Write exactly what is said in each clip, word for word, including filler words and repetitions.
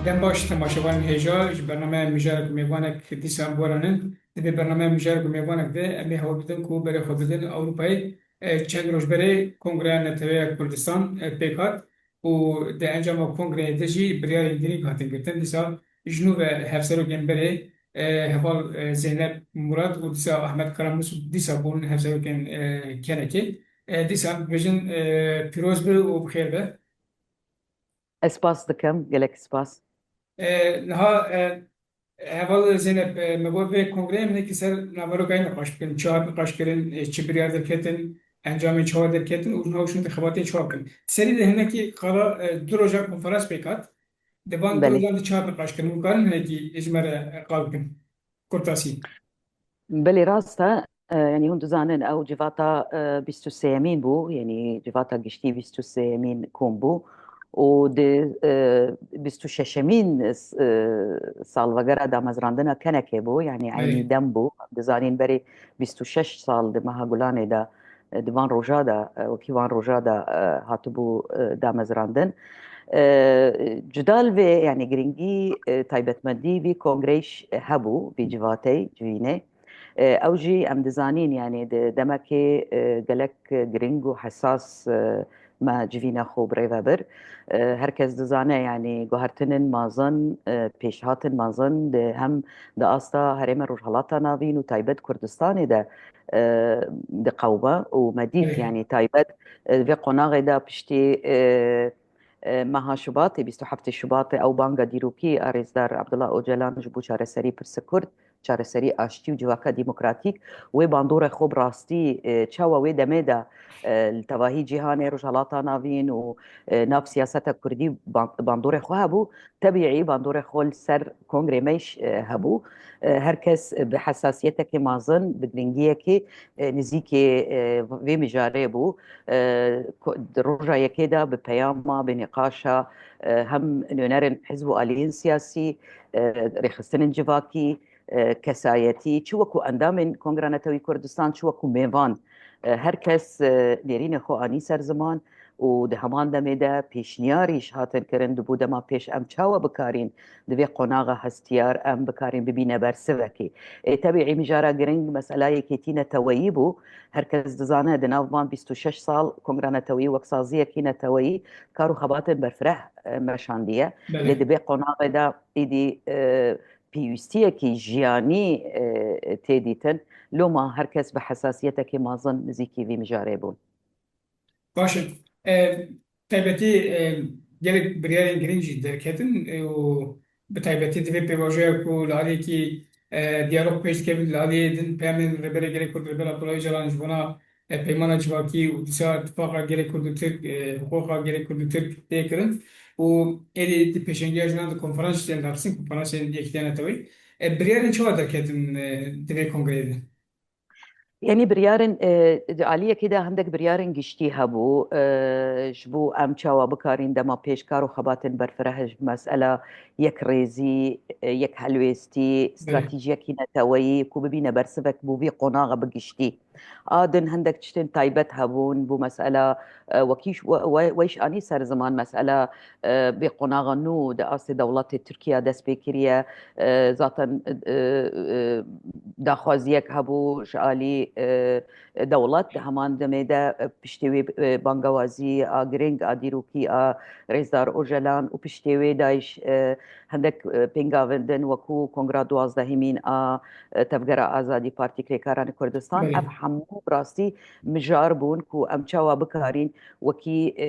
Dem baş temaşevanên hêja, ji bernameya Mijarek û Mêvanek dîsa em beranin. Di vê bernameya Mijarek û Mêvanek de em ê hewl bidin ku berê xwe bidin Ewropayê. E, çend roj berê Kongreya Neteweya Kurdistan, e, pêk hat û di encama kongreyê de jî biryarên girîng hatin girtin. Dîsa ji nû ve hevserokên berê, e, heval, e, Zeynep Murat û dîsa Ahmet Karamus dîsa bûn hevserokên, e, kenekê. E, dîsa em dibêjin, e, pîroz be û bi xêr be. Ez spas dikim, gelek spas. E, niha, e, heval Zeynep, e, me got vê kongreyê em hinekî ser naveroka niqaş bikin. Çi hat niqaşkirin, e, çi biryar derketin, encamên çawa derketin û niha şûn di xebatê çawa bikin. Serî de hinekî qala, e, du roja konferans pêk hat. Di van du Belê. rojan de çi hat niqaşkirin? Hûn karin hinekî ji me re, e, qal bikin. Kurtasî. Belê rast e. E, yanî hûn dizanin ew civata, e, bîst û sêyemîn bû, yanî civata giştî bîst û sêyemîn kom bû û di, e, bîst û şeşemîn, e, salvegera damezrandina kenekê bû, yanî Belê. eynî dem bû. Dizanîn berê bîst û şeş sal di meha Gulanê de, e, di van roja de, e, wekî van roja de, e, hatibû, e, damezrandin. E, cuda li vê, yanî girîngî, e, taybetmendî vî kongreyş hebû, vî civatey, civînê. E, ew jî em dizanîn, yanî di demekê, e, gelek giring û hesas, e, me civîna xwe birêve bir. E, her kes dizane, yanî guhertinên mezin, e, pêşhatin mezin di hem di asta herêma Rojhelata Navîn û taybet Kurdistanê de, e, diqewime û me dît, Erê. yanî taybet, e, vê qonaxê de piştî, e, e, meha Şubatê, bîst û heftê Şubatê ew banga dîrokî a Rêzdar Abdullah Ocalan ji bo çareserî pirsa Kurd, çareserî aştî û civaka demokratîk, wê bandorê xwe bi rastî, e, çawa wê demê de, e, li tevahî cîhanê, Rojhelata Navîn û, e, nav siyaseta Kurdî ban-, bandorê xwe hebû. Tebîî bandorê xwe li ser kongrê me jî, e, hebû. E, her kes bi hesasiyetekê mezin, bi giringiyekê, e, nizîkê, e, vê mijarê bû. E, ku-, di roja yekê de bi peyama, bi nîqaşa, e, hem nûnerên hizb û aliyên siyasî, e, rêxistinên civakî, e, kesayetî, çi wekû endamên Kongra Netewî Kurdistan, çi wekû mêvan, e, her kes, e, nêrînê xwe anî ser ziman û di heman demê de pêşniyarî jî hatin kirin, di bo dema pêş em çawa bikarîn di vê qonaxa hestiyar em bikarîn bibîne bersivekê. Ê, tebîî mijara giring mesela yekêtî neteweyî bû. Her kes dizane di nav van bîst û şeş sal Kongra Neteweyî wek saziyekî neteweyî kar û xebatên berfireh, e, meşandiye. Belê. Lê di vê qonaxê de êdî, e, pêwîstiyekî jiyanî, e, tê dîtin. Loma her kes bi hesasiyetekî mezin nizîkî vî mijarê bû. Baş e. E, taybetî, e, gelek biryarên girîng jî derketin, e, û bi taybetî di vê pêvajoya ku li aliyekî, e, diyalog pêş dikevin, li aliyê din peyamên Rêberê Gelê Kurd, Rêber Abdullah Ocalan ji bona, e, peymana civakî û dîsa tifaqa gelê Kurd û Tirk, e, hiqûqa gelê Kurd û Tirk tê kirin û êdî di pêşengiya jinan di konferansê tên dihapsin, konferansên Yekîtiya Neteweyî. E, biryarên çawa derketin, e, di vê kongreyê de? Yanî biryarên, e, di aliyekê de hindek biryarên giştî hebû, e, ji bo em çawa bikarîn dema pêş kar û xebatên berfireh ji mesela yekrêzî, e, yekhelwêstî, Belê. stratejiyekî neteweyî ku bibîne bersivek bo vî qonaxa bi giştî. A din hindek tiştên taybet hebûn, bû mesela, e, wekî ş-, we, we, we jî anî ser ziman mesela, e, vê qonaxa nû di astê dewletê Tirkiye dest pê kiriye. E, zaten, e, e, daxwaziyek hebû ji alî, e, dewlet di heman demê de, e, piştê wê, e, bangewazî a giring a dîrokî a Rêzdar Ocalan û piştê wê de jî, e, hindek, e, pêngavên din wekû Kongra duwazdehemîn a, e, Tevgera Azadî Partî Krêkaranê Kurdistan. Belê. Ev hemû bi rastî mijar bûn ku em çawa bikarîn wekî, e,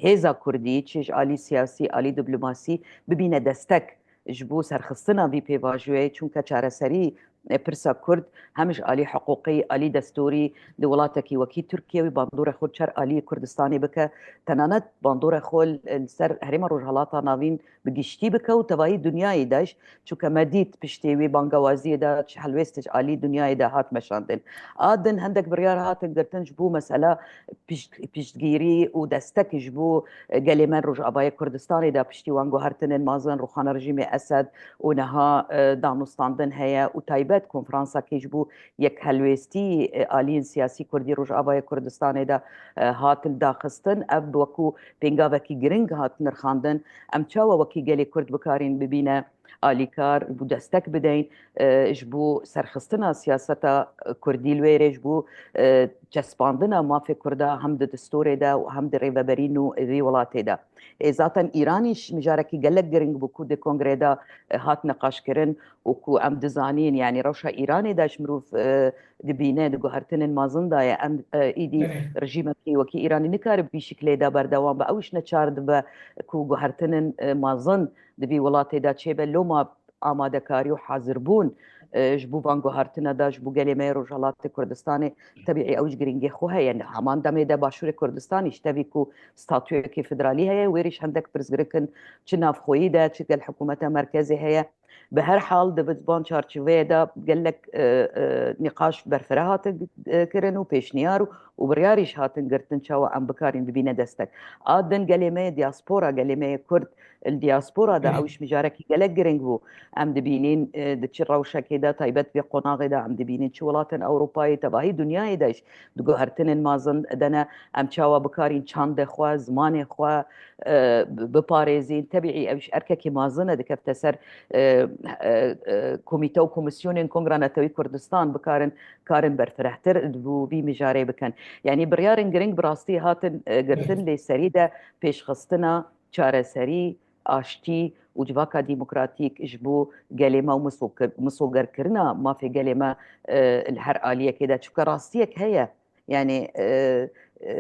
hêza Kurdî, çi ji alî siyasî, alî diplomasî bibîne destek ji bo serxistina vî pêvajoyê, çunke çareserî, e, pirsa Kurd hem ji alî hiqûqî, alî destûrî di welatekî wekî Tirkiye wî bandorê xwe li ser aliyê Kurdistanê bike, tenanet bandorê xwe li, li ser Herêma Rojhelata Navîn bi giştî bike û tevahî dinyayê de jî, çunke me dît piştê wî bangewaziyê de çi helwêst ji alî dinyayê de hat meşandin. A din hindek biryar hatin girtin ji bo mesela pişt-, piştgirî û destek ji bo, e, gelê me Rojavayê Kurdistanê de piştî wan guhertinên mezin, rûxana rejîmê Esed û niha, e, danûstandin heye û taybet taybet konferansakê ji bo yekhelwêstî, e, aliyên siyasî Kurdî Rojavayê Kurdistanê de, e, hat lidaxistin. Ev bi wekû pêngavekî giring hat nirxandin. Em çawa wekî gelê Kurd bikarîn bibîne alîkar, bo destek bideyn, e, ji bo serxistina siyaseta Kurdî li wê rê, ji bo, e, çespandina mafê Kurda hem di distorê de û hem di rêveberî nû vî welatê de. Ê, zaten Îranî ji mijarekî gelek giring bû ku di kongrê de, e, hat niqaşkirin û ku em dizanîn, yanî rewşa Îranê de ji mirov, e, dibîne, di guhertinên mezin de ye. Em, e, îdî Belê. rejîmekî wekî Îranî nikare bi vî şiklê de berdewam be. Ew jî neçar dibe ku guhertinên, e, mezin di vî welatê de çêbe. Loma amadekarî û hazirbûn, e, ji bo van guhertine de, ji bo gelê me yê Rojhelatê Kurdistanê, tebîî ew ji girîngê xwe heye. Li heman demê de Başûrê Kurdistanî ji tevî ku statuyekî federalî heye, wê rî ji hendek pirsgirikin çi navxweyî de, çi gel hikûmeta merkezê heye. Bi her hal di van çarçoveyê de gelek, e, e, nîqaş berfireh hatin, e, kirin û pêşniyar û, û biryarî ji hatin girtin çawa em bikarîn bibîne destek. A din gelê me yê diaspora, gelê me yê Kurd, li diaspora de Belê. ew ji mijarekî gelek giring bû. Em dibînîn, e, di çi rewşekê de, taybet vê qonaxê de em dibînîn çi welatên Ewropayê, tevahî dinyayê de jî di guhertinên mezin de ne. Em çawa bikarîn çandê xwe, zimanê xwe, e, bi-, biparêzîn. Tebîî ew jî erkekî mezin e, dikefte ser, e, e, e, komîte û komîsyonên Kongra Netewî Kurdistan bikarin, karin berfirehtir bo vî mijarê bikin. Yanî biryarên giring bi rastî hatin, e, girtin, Belê. lê serî de pêşxistina çareserî, aştî û civaka demokratîk ji bo gelê me û misolkir-, misolgerkirina mafê gelê me, e, li her aliyekê de. Çunke rastiyek heye. Yanî, e, e,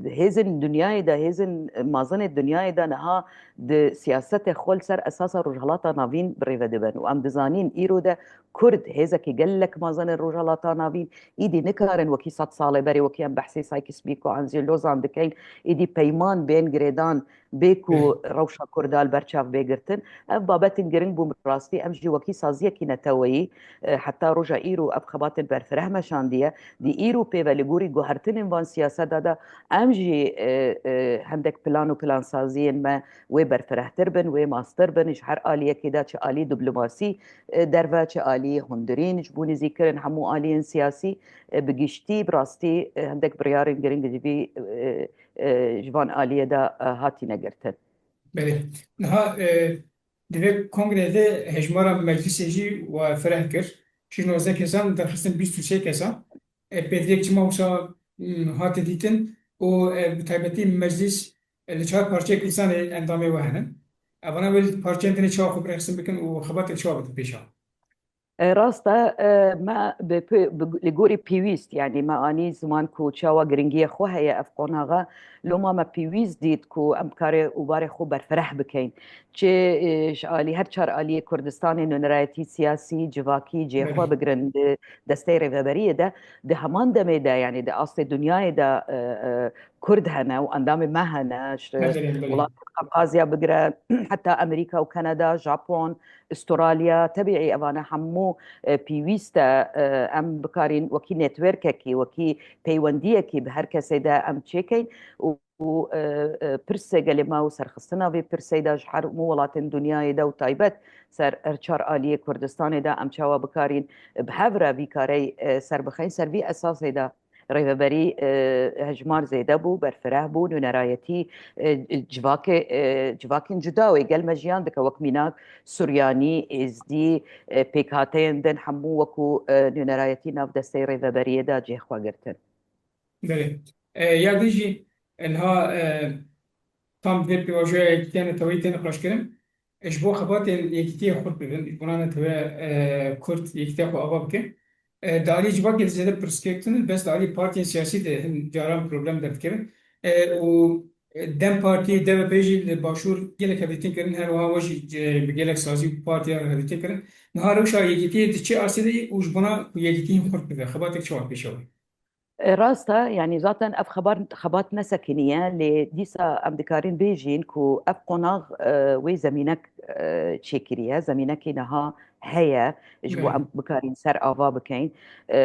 hêzên dinyayê de, hêzên mazinê dinyayê de niha di siyasetê xwe li ser esasa Rojhelata Navîn bi rêve dibin. Û em dizanîn îro de Kurd hêzekî gelek mezin e Rojhelata Navîn. Îdî nikarin wekî sed salê berê, wekî em behsê Sykes-Picot, Anzio Lozan dikeyn, îdî peyman bên girêdan bê ku rewşa Kurda li ber çav bê girtin. Ev babetên giring bûn bi rastî. Em jî wekî saziyekî neteweyî, e, heta roja îro ev xebatên berfireh meşandiye. Di îro pê ve li gorî guhertinên van siyaseta de em jî, e, e, hendek plan û plansaziyên me wê berfirehtir bin, wê mastir bin, ji her aliyekê de, çi alî diplomasî, e, derve, çi alî hundirîn, ji bo nêzîkirin hemû aliyên siyasî, e, bi giştî, bi rastî, e, hendek biryarên giring ji vî, e, e, ji van aliyê de, e, hatîne girtin. Belê. Niha, e, di vê kongreyê de hejmara meclisê jî we fireh kir. Ji nozdeh kesan derxistin bîst û sê kesan. E, pêdiviyek çima wisa, mm, hate dîtin û, e, bi taybetî meclis, e, li çar parçeyek însanê endamê we hene. Evana wê li parçeyên din çawa xwe bi rêxistin bikin û xebatek çawa bitin pêşa? E, rast e, e, me bi, bi, bi, li gorî pêwîst, yanî me anî ziman ku çawa giringiyê xwe heye ev qonaxa, loma me pêwîst dît ku em karê û barê xwe berfireh bikeyn. Çi, e, ji alî, her çar aliyê Kurdistanê nûnerayetî siyasî, civakî cihê xwe Belê. bigirin di desteyê rêveberiyê de, di heman demê de, yanî di astê dinyayê de, e, e, Kurd hene û endamê me hene, ji Belê, belê. welatên Qafqazya bigire, heta Amerîka û Kanada, Japon, Ustralya, tebîî evane hemû, e, pêwîst e, e, em bikarîn wekî netwerkekî, wekî peywendiyekî bi her kesê de em çêkeyn û, û, e, e, pirsê gelê me û serxistina vê pirsê de ji her hemû welatên dinyayê de û taybet ser her çar aliyê Kurdistanê de em çawa bikarîn bi hev re vî karey, e, ser bixeyn, ser vî esasê de. Rêveberî, e, hejmar zêde bû, berfireh bû, nûnerayetî, e, civakê, e, civakên cuda wê gel me jiyan dike, wek mînak Suryanî, Êzdî, e, pêkhateyên din hemû wekû, e, nûnerayetî nav desteyê rêveberiyê de cihê xwe girtin. Belê. E, ya din jî, e, niha, e, tam vê pêvajoya yekîtiya neteweyî tê niqaşkirin. E, ji bo xebatên yekîtiyê xurt bibin, ji bona neteweya, e, Kurd yekîtiya xwe ava bike. E, di alî civakê de zêde pirsgirêk tune, bes di alî partiyên siyasî de hin caran problem derdikevin. E, û, e, DEM Partî, D B P jî li Başûr gelek hevdîtin kirin, her wiha we jî, e, bi gelek sazî û partiya hevdîtin kirin. Niha rewşa yekîtiyê di çi astê de ye û ji bona ku yekîtî hin xurt bibe, xebatek çawa pêşa we? E, rast e, yanî zaten ev xebar-, xebat nesekiniye, lê dîsa em dikarin bêjin ku ev qonax, e, wê zemînek, e, çêkiriye, zemînekî niha heye ji bo em bikarîn ser ava bikeyn. E,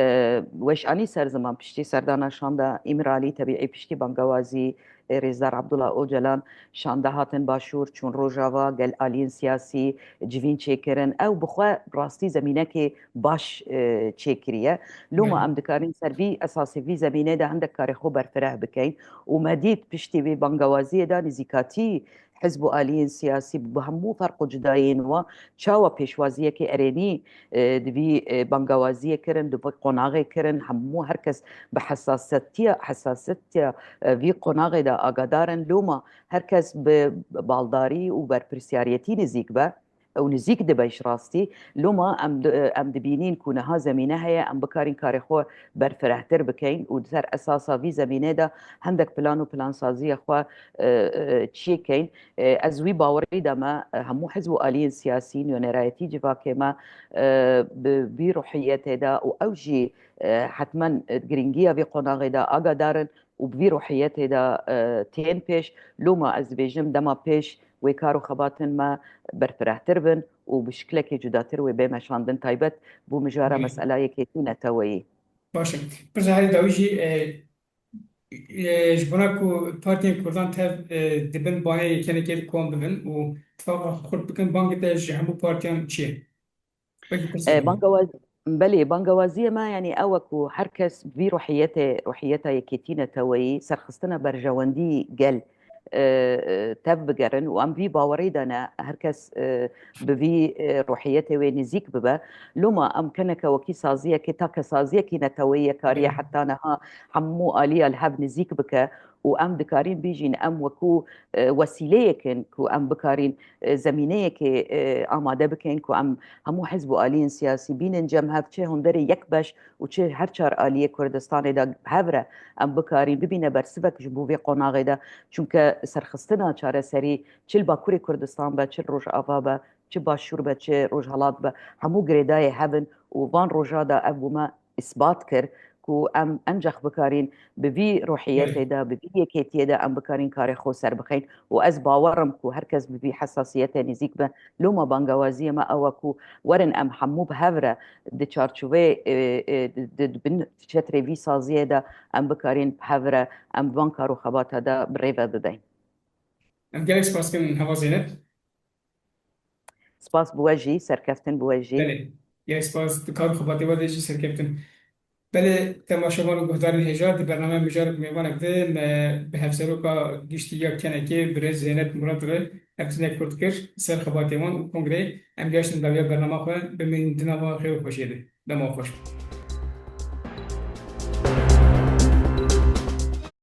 weş anî ser ziman piştî serdana şanda Îmralî, tebîî piştî bangawazî, e, Rêzdar Abdullah Ocalan şanda hatin Başûr, çûn Rojava, gel aliyên siyasî civîn çêkirin. Ew bi xwe rastî zemînekê baş, e, çêkiriye. Loma em dikarin ser vî esasê, vî zemînê de hindek karê xwe berfireh bikeyn. Û me dît piştî vê bangawaziyê de nizîkatî hizb û aliyên siyasî bi hemû ferq û cudayên wan çawa pêşwaziyekê erênî, e, di vî, e, bangawaziyê kirin, di vî qonaxê kirin, hemû her kes bi hesasetiya, hesasetiya, e, vî qonaxê de agadar in. Loma her kes bi baldarî û berpirsiyariyetî nizîk be û nizîk dibe ji rastî. Loma em di-, em dibînîn ku niha zemîne heye, em bikarîn karê xwe berfirehtir bikeyn û di ser esasa vî zemînê de hindek plan û plansaziya xwe, e, e, çêkeyn. E, ez wî bawerî de me, e, hemû hizb û aliyên siyasî, nûnerayetî civakê me, e, bi vî ruhiyetê de û ew jî, e, hetmen, e, girîngiya vî qonaxê de agadar in û bi vî ruhiyetê de, e, tên pêş. Loma ez dibêjim dema pêş wê kar û xebatên me berfirehtir bin û bi şiklekê cudatir wê bê meşandin, taybet bo mijara mesela yekêtî neteweyî. Baş e. Pirsa herî dawî jî, e, e, ji bona ku partiyên Kurdan tev, e, di bin banê yekênekê de kom bibin û tifaqa xurt bikin, bangê te ji hemû partiyan çi ye? Wekî pirsê E, bangawaz-, belê, bangawaziyê me, yanî ew e ku her kes vî ruhiyetê, ruhiyeta yekêtî neteweyî, serxistina berjewendî gel, e, e, tev bigerin û em vî bawerî de ne, her kes, e, bi vî, e, ruhiyetê wê nizîk bibe. Loma em keneke wekî saziyekê, take saziyekî neteweyî ye kariye heta niha hemû aliya li hev nizîk bike û em dikarîn bîjîn em wekû, e, wesîleyek in ku em bikarîn, e, zemîneyekê, e, amade bikeyn ku em hemû hizb û aliyên siyasî bînin cem hev, çi hunderê yek beş û çi her çar aliyê Kurdistanê de hev re em bikarîn bibîne bersivek ji bo vê qonaxê de. Çunke serxistina çareserî çi li Bakurê Kurdistan be, çi li Rojava be, çi Başûr be, çi Rojhelat be, hemû girêdayê hev in û van roja de ev bo me îsbat kir ku em encax bikarîn bi vî ruhiyetê de, bi vî yekêtiyê de em bikarîn karê xwe ser bixeyn û ez bawer im ku her kes bi vî hesasiyetê nêzîk be. Loma bangawaziyê me ew e ku werin em hemû bi hev re di çarçoveyê, e, e, di, di, di bin çetrê vî saziyê de em bikarîn bi hev re em van kar û xebata de bi rê ve bibeyn. Em gelek spas dikin Hava Zeynep. Spas bi we jî, serkeftin bi we jî. Belê. Gelek spas, di kar û xebatê we de jî serkeftin. Belê, temaşevan û guhdarên hêja, di bername Mijarek Mêvanek de me bi Hevseroka Giştî ya kenekê birêz Zeynep Murad re ev tune kurt kir ser xebatê wan û kongreyê. Em gehiştin dawiya bernama xwe, bimînin di nava xêr û xweşiyê de. Dema xweş.